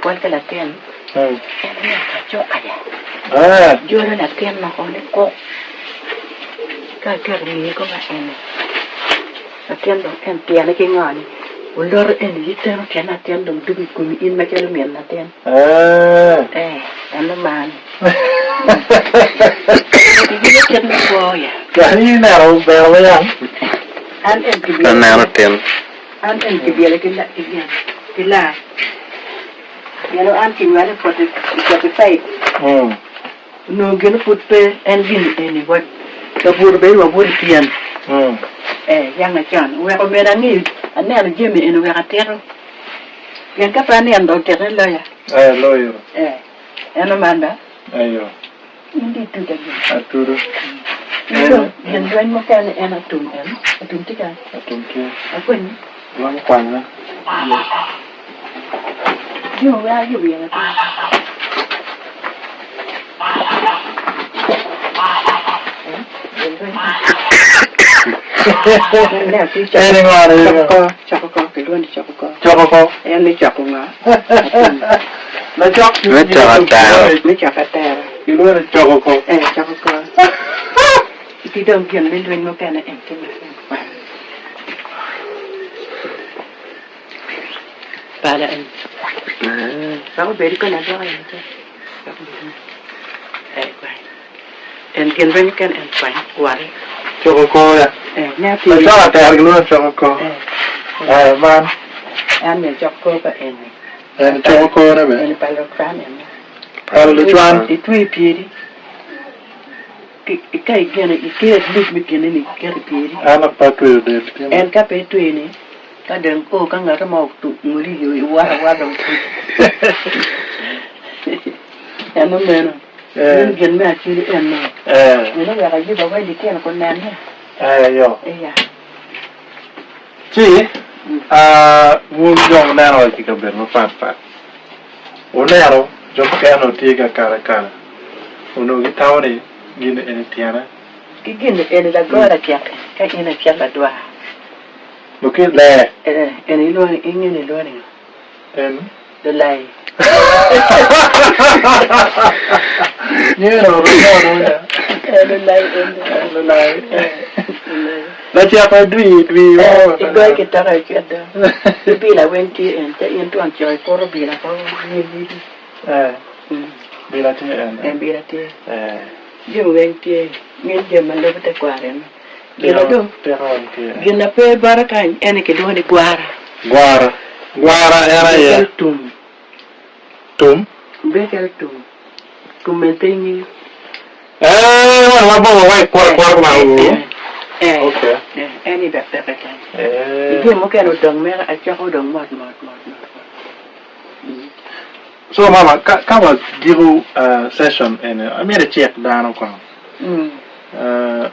twatwal ki latin, en oneno kacoka ya, jolo latin woko ni kuk, ka aketo ngeye koma eni, latin dong en tyene ki ngo ni oloto eni iteno tyen latin dong dugo i komi in macalo min latin. Ee, eno man. Giwinyo kit me kwo ya. An en kibyelo Aneno tin. An en kibyelo ki gin ki laa. Pien an kinywala i 45. Onongo gin pud pe en gin eni wa kabuto bene wabuto i tyen. Ee, yang acon. Oweko myero angeyo aneno jami eni wek atito. Pien ka pe anino dong otite loya. Ee, loyo. Ee, eno man ba. Eyo. In dong ituda gin. Atudo. In dong gin lweny mukene en atum en. Atum tye kany. Atum tye. Akwanyi. Romo kwanya. Jami weng ayubo iye matir. En ingone Coko kor, coko kor, kilwongo ni coko kor. Coko kor. En me coko ngo? Lacok Me coko atero. Me coko atero. Kilwongo ni coko kor. Eh, coko kor. Ki dong gin me lweny mukene en tye ma Pala en. Wek obed koni adwoka en ce. Wek obed ni. Eh, kwany. En gin lweny mukene en kwany wore. Coko kor ya. Eh, ne atye. Lacok atero kilwongo ni coko kor. Eh. Eh, man. En myero cok kor pa eni. En coko kore bene. Eni pa lucwan eni. Pa lucwan. Itweyo i pyeri. Ka igeno iketo luc me kine ni iketo i pyeri. An ok pe atweyo del tye En ka pe itweyo ni ka dong o ka ngat mo ongoli i yo iwoto awota otuc. Eno meno. Meno gin me acwali eno. Meno oweko ayuba wa litino gunene. Eyo. Eya. Ci wun jo wuneno wa ki kabedo mapat pat, wuneno jo mukene onongo tye ka kalo akala, onongo gitamo ni gin eni tyene. Ki gin eni lago lacek ka in icito ladwar. Luki ler. Eni ilwongo ni inge ni ilwongo ni ngo? En. Lulai. Nyero romo ya. Lulai en. Lulai. Lacek adwi dwi mo. Igoyo ki toka icit do. Ki bila weng tye en ca in twon co ikuto bila ko nyim. Eh. Bila tye en. Eh bila tye. Eh. Jami weng tye. Ngeny jami ma lubo tekwaro eno. Gin ma pe bota kany ene kilwongo ni gwara. Gwara. Gwara en aye. Bedo calo tum. Tum? Bedo calo tum. Tum mene pe ingeyo? Eeh, wan wabongo wa i kwora kwora kuma uu. Eh, Okay. eh, en i dok peke kany. Eh. Jami mukene odong mere acoko odong mot mot mot mot. So mama, ka, ka wagiko uh, session eni, amyero icik dano kong. Mm. Uh,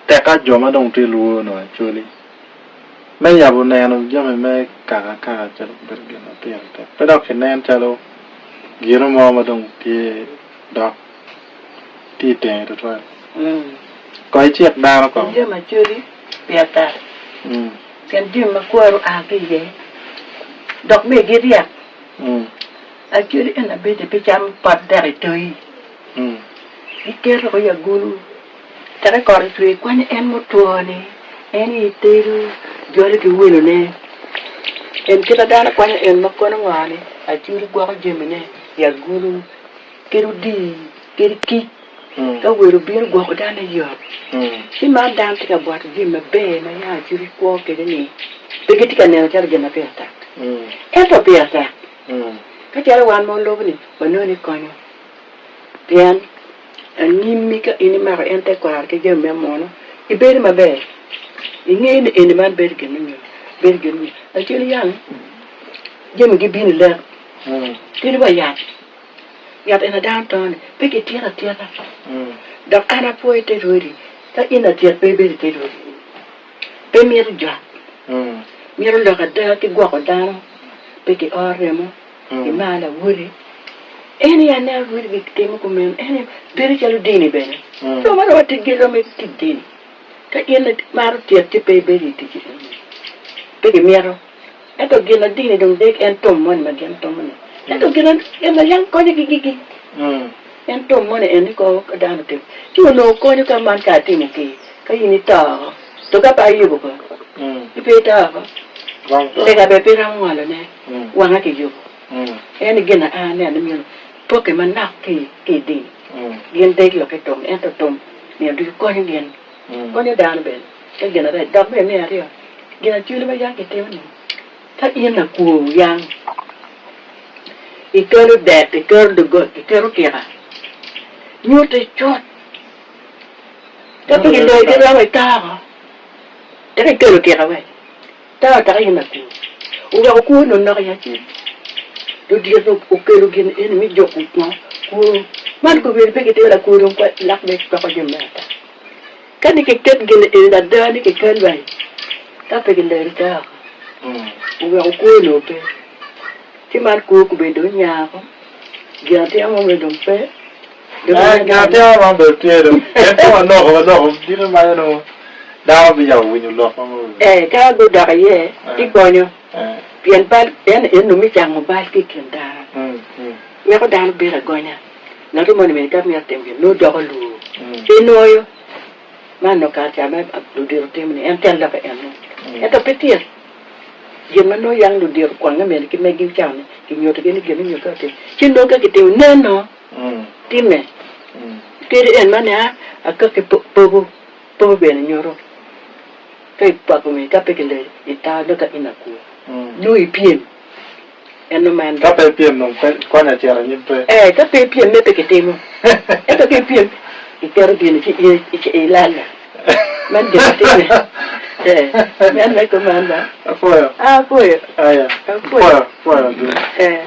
Teka jo ma dong tye lwor nongo Acholi me yabo neno jami me kaka kaka calo obedo gin ma pire tek pe dok kinen calo gino mo ma dong tye dok tye itenge tutwal. Kong icik dano kong. Jami Acholi pire tek pien jami ma kwaro a ki iye dok bene giryek. Acholi en abedi pe camo pot dek i toyi giketo i agulu. Teke kot ocwer kwanyo en mutwo-ni, en aye tedo jolo ki wilone. En kit ma dano kwanyo en ma kono ngo-ni, acwali gwoko jamine i agulu, kadi odii, kadi kic, ka welo obino gwoko dano yot. Ci man dano tye ka bwoto jami maber ma yam acwali kwo kwede-ni, pe gitye ka neno calo gin ma pire tek. Ento pire tek, ka calo wan ma olubo-ni wanongo ni konyo. Pien anyimmi ka in imako en tekwaro ki jami me muno, ibedo maber. Ingeyo ni eni man bedo gin me nyo, bedo gin me nyo. Lacen yang jami gibino i lek, kadi wa yat, yat eni dano to-ni pe kitito atita. Dok an apwoyo te rwodi, ka in latyet pe ibedo i te rwodi, pe mito jok, mito lok ada ki gwoko dano, pe ki o remo. Imar lawoti. En aye aneno rwodi gitimo kumeno, en aye bedo calo dini bene. Jo ma romo tic giromo tic dini. Ka in imaro tyet ci pe ibedo i tic eni. Pe gimito. Ento gin ma dini dong dek en tum moni ma gin tumo-ni. Ento gin gin ma yam konyogi gigi. En tum moni en ni ko ka dano otimo ci onongo konyo ka man ka atimo ki ka in ito oko to ka pe ayubo ko ci pe ito oko lega bene pe iromo ngolo ne wanga ki yubo en ni gin na an aneno ni myero poke manok ki i dini gin deg lok ki tum ento tum nino ducu konyo gin konyo dano bene ka gin arac dok bene me aryo gin acwali ma yam kitimo ni Ka in lakwo yang, ikelo dek, iketo doggola, iketo kika, nyutte cut. Ka pe giloyi ki romo ito oko, tek ikelo kika wek to tek in lakwo. Oweko kwo onongo nok i acel. Ludito okelo gin eni me juko ngo kwo. Man kobedo pe gitimo lakwo dong lak me cwako jami me ata. Ka ni kiket gin eni ada ni kikel lweny, ka pe gileri te oko, oweko kwo onongo pe. Ci man kwo kobedo dong onya oko, gin atima mo bene dong pe. Gin atima mo bene tye dong, pien ka waloko waloko diki maco nongo dano bicako winyo lok ma mogo. Ee, ka gudok iye ci konyo, pien bal en eno me cango bal ki i kin dano, weko dano bedo agonya. Ngat moni bene ka mito timo gin nongo doko lwor ci nwoyo. Man onongo kare ca ma ludito timo ni en tyen lokke eno. Ento pe tit gin ma nongo yang ludito kwange mene ki megi cawa-ni kinyutogi ni gin nyo ka otim ci nongo ka kitimo neno timme. Kadi en man ni a akaki pobo pobo bene nyuto ka ipako ngeye ka pe kileyo ita nongo ka in akwo nongo ipyem. En nongo man. Ka pe ipyem dong pe konya cito anyim pe. Ee, ka pe ipyem me pe kitimo. Ento ka ipyem, iketo gin ci in ilalla. Man gin ma timme. Ee, man wek kuman ba. Apwoyo. Apwoyo. Aya. Apwoyo. Apwoyo, apwoyo. Ee.